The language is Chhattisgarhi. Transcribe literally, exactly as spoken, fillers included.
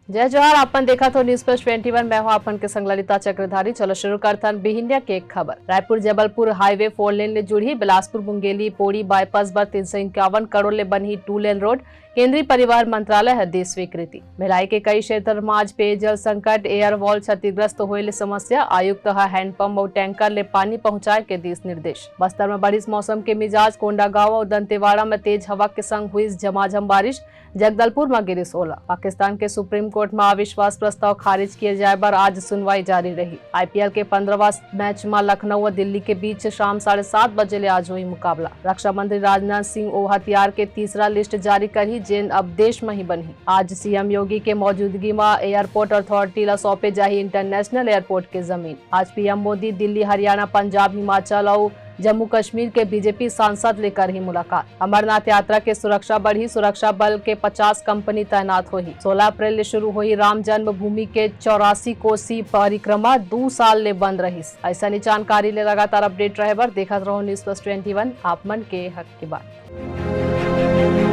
जय जोहार, आपन देखत हो News Plus twenty one, मैं हूं आपन के संग ललिता चक्रधारी। चलो शुरू करथन बिहिनिया के खबर। Raipur Jabalpur highway four lane ले जुड़ही। बिलासपुर मुंगेली पोड़ी बाईपास बर तीन सौ इक्यावन करोड़ ले बनही टू लेन रोड, केंद्रीय परिवहन मंत्रालय ह दे स्वीकृति। भिलाई के कई क्षेत्र म आज पेयजल संकट, एयर वॉल क्षतिग्रस्त होए ले समस्या। आयुक्त ह हैंडपंप अउ टैंकर ले पानी पहुंचाए के दीस निर्देश। बस्तर म बढ़िस मौसम के मिजाज, कोंडागांव अउ दंतेवाड़ा म तेज हवा के संग हुईस झमाझम बारिश। जगदलपुर म गिरिस ओला। पाकिस्तान के सुप्रीम कोर्ट म अविश्वास प्रस्ताव खारिज किए जाए बर आज सुनवाई जारी रही। आईपीएल के पंद्रहवां मैच म लखनऊ अउ दिल्ली के बीच शाम साढ़े सात बजे ले आज होही मुकाबला। रक्षा मंत्री राजनाथ सिंह ओ हथियार के तीसरा लिस्ट जारी करही, जेन अब देश म ही बनही। आज सीएम योगी के मौजूदगी म एयरपोर्ट अथॉरिटी ल सौंपे जाही इंटरनेशनल एयरपोर्ट के जमीन। आज पीएम मोदी दिल्ली, हरियाणा, पंजाब, हिमाचल अउ जम्मू कश्मीर के बीजेपी सांसद ले करही मुलाकात। अमरनाथ यात्रा के सुरक्षा बढ़ही, सुरक्षा बल के पचास कंपनी तैनात होही। सोलह अप्रैल ले शुरू होही राम जन्मभूमि के चौरासी कोसी परिक्रमा, दू साल ले बंद रहिस। अइसने जानकारी ले लगातार अपडेट रहे बर देखत रहो News Plus twenty one, आप मन के हक के बात।